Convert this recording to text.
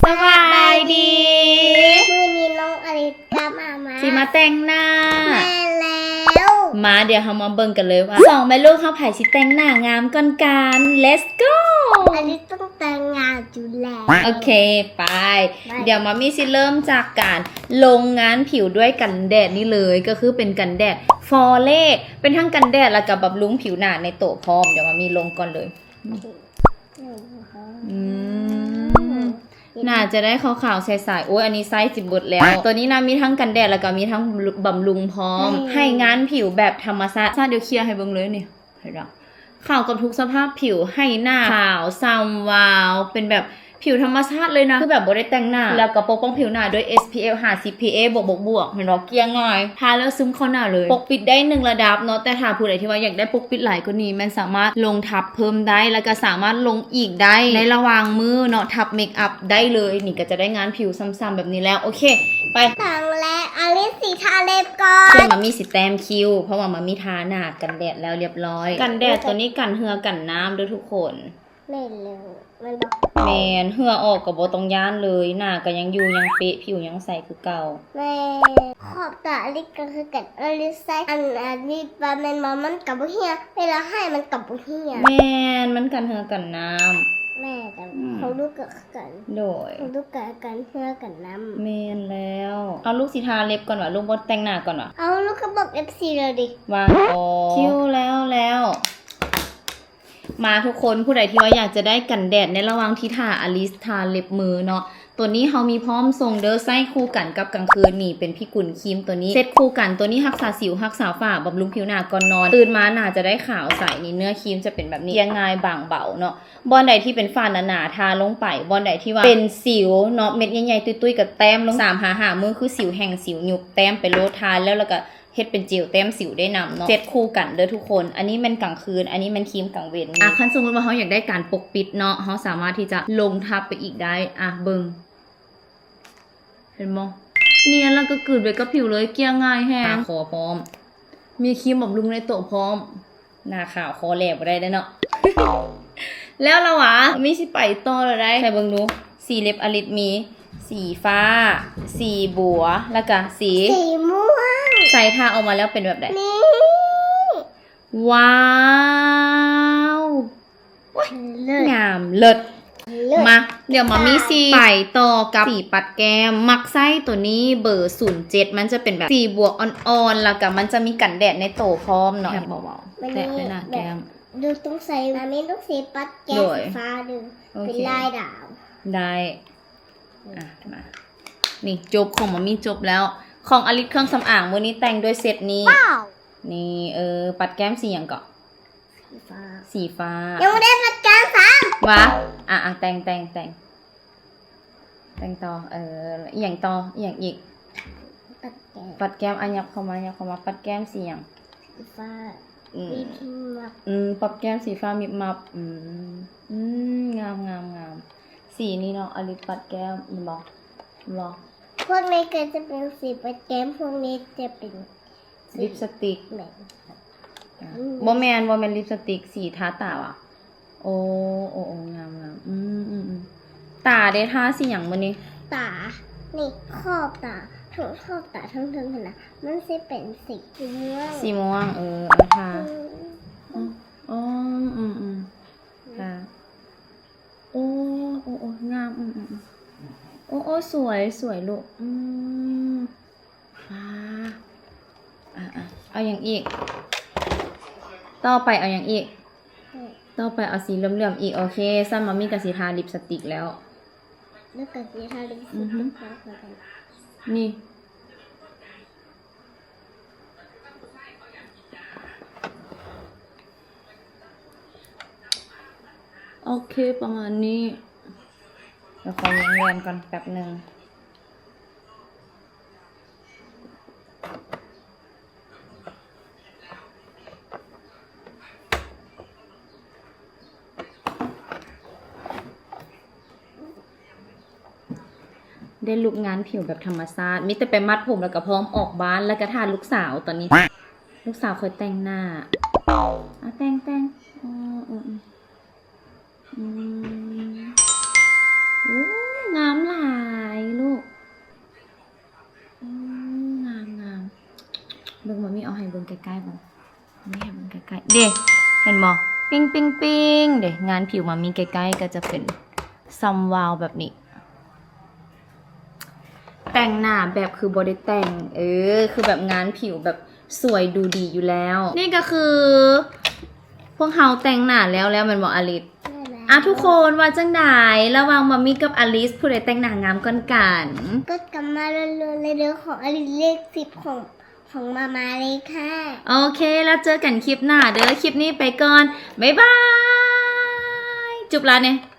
ສະບາຍດີ ມື້ນີ້ນ້ອງອາລິດກັບອາມາ ຊິມາແຕ່ງໜ້າ ແມ່ນແລ້ວ ມາ ດຽວເຮົາມາເບິ່ງກັນເລີຍວ່າ ສອງແມ່ລູກເຮົາໃຜຊິແຕ່ງໜ້າງາມກ່ອນກັນ. Let's go. ອາລິດຕ້ອງແຕ່ງງາມຢູ່ແລ້ວ ໂອເຄ ໄປ ໄປ ດຽວມາມີຊິເລີ່ມຈາກການລົງງານຜິວດ້ວຍກັນແດດນີ້ເລີຍ ກໍຄືເປັນກັນແດດຟໍເລ ເປັນທັງກັນແດດ ແລ້ວກໍບຳລຸງຜິວໜ້າໃນໂຕພ້ອມ. ດຽວມາມີລົງກ່ອນເລີຍ ອືມ ໜ້າຈະໄດ້ຂາວໆໃສໆ. ໂອ້ຍ ອັນນີ້ໃຊ້ຊິເບິດແລ້ວ. ໂຕນີ້ນະ ມີທັງກັນແດດ ແລ້ວກໍມີທັງບຳລຸງພ້ອມ ໃຫ້ງານຜິວແບບທຳມະຊາດ. ດຽວເຄຍໃຫ້ເບິ່ງເລີຍນີ້ ເຫັນບໍ່? ເຂົ້າກັບທຸກສະພາບຜິວ ໃຫ້ໜ້າຂາວ ຊ່ຳວາວ ເປັນແບບຜິວທຳມະຊາດເລີຍນະ ຄືແບບບໍ່ໄດ້ແຕ່ງໜ້າ. ແລ້ວກໍປົກປ້ອງຜິວໜ້າດ້ວຍ ເອສພີເອັຟ ຫ້າສິບ ພີເອ ບວກໆ ເຫັນບໍ່? ເກັ່ງງ່າຍ ທາແລ້ວຊຶມເຂົ້າໜ້າເລີຍ. ປົກປິດໄດ້ໜຶ່ງລະດັບເນາະ ແຕ່ຖ້າຜູ້ໃດທີ່ວ່າຢາກໄດ້ປົກປິດຫຼາຍກວ່ານີ້ ແມ່ນສາມາດລົງທັບເພີ່ມໄດ້ ແລ້ວກໍສາມາດລົງອີກໄດ້ໃນລະຫວ່າງມື້ເນາະ ທັບເມກອັບໄດ້ເລີຍ. ນີ້ກໍຈະໄດ້ງານຜິວຊ່ຳໆແບບນີ້ແລ້ວ. ໂອເຄ ໄປ ແຕ່ງແລ້ວ ອາລິດຊິທາເລັບກ່ອນ ສ່ວນມາມີຊິແຕ້ມຄິ້ວ ເພາະວ່າມາມີທາໜ້າກັນແດດແລ້ວລຽບຮ້ອຍ. ກັນແດດໂຕນີ້ກັນເຫື່ອກັນນ້ຳເດີ້ທຸກຄົນ. ແມ່ນແລ້ວ ແມ່ນບໍ່? ແມ່ນ ເຫື່ອອອກກໍບໍ່ຕ້ອງຢ້ານເລີຍ ໜ້າກໍຍັງຢູ່ ຍັງເປະ ຜິວຍັງໃສຄືເກົ່າ. ແມ່ນ ຂອບຕາອາລິດກໍຄືກັນ ອາລິດໃຊ້ອັນ ອັນນີ້ປະແມ່ນບໍ່ ມັນກໍບໍ່ເຫື່ອ ເວລາໃຫ້ມັນກໍບໍ່ເຫື່ອ. ແມ່ນ ມັນກັນເຫື່ອກັນນ້ຳ. ແມ່ນ ແຕ່ ອືມ ຂອງລູກກໍຄືກັນ ໂດຍ ຂອງລູກກໍກັນເຫື່ອກັນນ້ຳ. ແມ່ນແລ້ວ ເອົາ ລູກຊິທາເລັບກ່ອນຫວາ ລູກບໍ່ແຕ່ງໜ້າກ່ອນຫວາ? ເອົາ ລູກກໍບອກເອັຟຊີແລ້ວເດ ວ່າ ອໍ ຄິ້ວແລ້ວແລ້ວ. ມາທຸກຄົນ ຜູ້ໃດທີ່ວ່າຢາກຈະໄດ້ກັນແດດໃນລະຫວ່າງທີ່ຖ້າອາລິດທາເລັບມືເນາະ ໂຕນີ້ເຮົາມີພ້ອມສົ່ງເດີ້ ໃຊ້ຄູ່ກັນກັບກາງຄືນນີ້ ເປັນພິກຸນຄຣີມໂຕນີ້ ເຊັດຄູ່ກັນ. ໂຕນີ້ຮັກສາສິວ ຮັກສາຝ້າ ບຳລຸງຜິວໜ້າກ່ອນນອນ ຕື່ນມາໜ້າຈະໄດ້ຂາວໃສ. ນີ້ເນື້ອຄຣີມຈະເປັນແບບນີ້ ເກັ່ງງ່າຍ ບາງເບົາເນາະ. ບ່ອນໃດທີ່ເປັນຝ້າໜາໆ ທາລົງໄປ ບ່ອນໃດທີ່ວ່າເປັນສິວເນາະ ເມັດໃຫຍ່ໆ ຕຸ້ຍໆ ກໍແຕ້ມລົງ ສາມຫາຫ້າມື້ ຄືສິວແຫ້ງ ສິວຍຸບ ແຕ້ມໄປໂລດ ທາແລ້ວ ແລ້ວກໍ ເຮັດເປັນເຈວແຕ້ມສິວໄດ້ນຳເນາະ ເຊັດຄູ່ກັນເດີ້ທຸກຄົນ. ອັນນີ້ແມ່ນກາງຄືນ ອັນນີ້ແມ່ນຄຣີມກາງເວັນ. ອ່ະ ຄັນສົມມຸດວ່າເຮົາຢາກໄດ້ການປົກປິດເນາະ ເຮົາສາມາດທີ່ຈະລົງທັບໄປອີກໄດ້. ອ່ະ ເບິ່ງ ເຫັນບໍ່? ນຽນ ແລ້ວກໍກືນໄປກັບຜິວເລີຍ ເກັ່ງງ່າຍແຮງ. ຫາຄໍພ້ອມ ມີຄຣີມບຳລຸງໃນໂຕພ້ອມ. ໜ້າຂາວຄໍແຫຼບໍ່ໄດ້ເດ້ເນາະ. ແລ້ວລະຫວາ? ມີຊິໄປຕໍ່ລະໄດ໋. ໃສ່ເບິ່ງດູ ສີເລັບອາລິດມີ ສີຟ້າ ສີບົວ ແລ້ວກະສີ ສີມ່ວງ. ໃສ່ ທາອອກມາແລ້ວເປັນແບບໃດ? ນີ້ ວ້າວ ໂອ້ຍ ເລີດ ງາມເລີດ. ເລີດ ມາ ດຽວມາມີຊິໄປຕໍ່ກັບສີປັດແກ້ມ ມັກໃຊ້ໂຕນີ້ເບີສູນເຈັດ ມັນຈະເປັນແບບສີບວກອ່ອນໆ ແລ້ວກະມັນຈະມີກັນແດດໃນໂຕພ້ອມເນາະ. ແບບເບົາໆ ແຕະໄປໜ້າແກ້ມ ດູຕ້ອງໃສ່ ມາມີລູກສີປັດແກ້ມ ໂດຍ ສີຟ້າເດີ້ ໂອເຄ ເປັນລາຍດາວ ໄດ້. ອ່ະ ມາ ນີ້ຈົບ ຂອງມາມີຈົບແລ້ວ. ຂອງອາລິດເຄື່ອງສຳອາງມື້ນີ້ແຕ່ງດ້ວຍເຊັດນີ້ ນີ້ ເອີ ປັດແກ້ມສີຫຍັງເກາະ? ສີຟ້າ ສີຟ້າ ຍັງບໍ່ໄດ້ປັດແກ້ມຊ້ຳ ຫວາ? ອ່ະ ອ່ະ ແຕ່ງ ແຕ່ງ ແຕ່ງ ແຕ່ງຕໍ່ ເອີ ອີ່ຫຍັງຕໍ່ ອີ່ຫຍັງອີກ? ປັດແກ້ມ ປັດແກ້ມ ອ່ະ ຫຍັບເຂົ້າມາ ຫຍັບເຂົ້າມາ ປັດແກ້ມສີຫຍັງ? ສີຟ້າ ອືມ ມິບມັບ ອືມ ປັດແກ້ມສີຟ້າມິບມັບ ອືມ ອືມ ງາມ ງາມ ງາມ ສີນີ້ເນາະ ອາລິດປັດແກ້ມ ເຫັນບໍ່? ເຫັນບໍ່? ພວກນີ້ກໍຈະເປັນສີປັດແກ້ມ ພວກນີ້ຈະເປັນ ລິບສະຕິກ ແມ່ນ ອ່ະ ອືມ ບໍ່ແມ່ນ ບໍ່ແມ່ນລິບສະຕິກ ສີທາຕາຫວາ? ໂອ້ ໂອ້ ໂອ້ ງາມ ງາມ ອືມ ອືມ ອືມ ຕາເດ ທາສີຫຍັງມື້ນີ້? ຕາ ນີ້ ຂອບຕາ ທັງຂອບຕາ ທັງເທິງຫັ້ນນະ ມັນຊິເປັນສີມ່ວງ ສີມ່ວງ ເອີ ເອົາທາ ອືມ ອໍ ອືມ ອືມ ອືມ ທາ ໂອ້ ໂອ້ ໂອ້ ງາມ ອືມ ອືມ ອືມ ໂອ້ ໂອ້ ສວຍ ສວຍລູກ ອືມ ວ້າ ອ່ະ ອ່ະ ເອົາຫຍັງອີກ? ຕໍ່ໄປເອົາຫຍັງອີກ? ອືມ ຕໍ່ໄປເອົາສີເຫຼືອມໆອີກ. ໂອເຄ ຊັ້ນມາມີກໍຊິທາລິບສະຕິກແລ້ວ ແລ້ວກໍຊິທາລິບສະຕິກ ອືຮຶ ນີ້ ໂອເຄ ປະມານນີ້ ດຽວຂໍລອງແວ່ນກ່ອນແປັບໜຶ່ງ. ໄດ້ລຸກງານຜິວແບບທຳມະຊາດ ມີແຕ່ໄປມັດຜົມ ແລ້ວກໍພ້ອມອອກບ້ານ ແລ້ວກໍຖ້າລູກສາວຕອນນີ້ ລູກສາວຂ້ອຍແຕ່ງໜ້າ ອ່ະ ແຕ່ງ ແຕ່ງ ເອີ ເອີ ອືມ ອືມ ໂອ້ ງາມຫຼາ ໃກ້ໆ ເບິ່ງ ນີ້ໃຫ້ເບິ່ງໃກ້ໆ ເດ້ ເຫັນບໍ່? ປິງໆໆ ເດ້ ງານຜິວມາມີໃກ້ໆ ກໍຈະເປັນຊຳວາວແບບນີ້ ແຕ່ງໜ້າແບບຄືບໍ່ໄດ້ແຕ່ງ ເອີ ຄືແບບງານຜິວແບບສວຍດູດີຢູ່ແລ້ວ. ນີ້ກໍຄືພວກເຮົາແຕ່ງໜ້າແລ້ວແລ້ວແມ່ນບໍ່ ອາລິດ? ອ່ະ ທຸກຄົນວ່າຈັ່ງໃດ ລະຫວ່າງມາມີກັບອາລິດ ຜູ້ໃດແຕ່ງໜ້າງາມກ່ອນກັນ? ກົດກັບມາລັວໆເລີຍເດີ ຂອງອາລິດເລກສິບ ຂອງ ຂອງມາມາເລີຍຄ່ະ. ໂອເຄ ແລ້ວເຈີກັນຄລິບໜ້າເດີ ຄລິບນີ້ໄປກ່ອນ ບາຍບາຍ ຈຸບລາແດ່.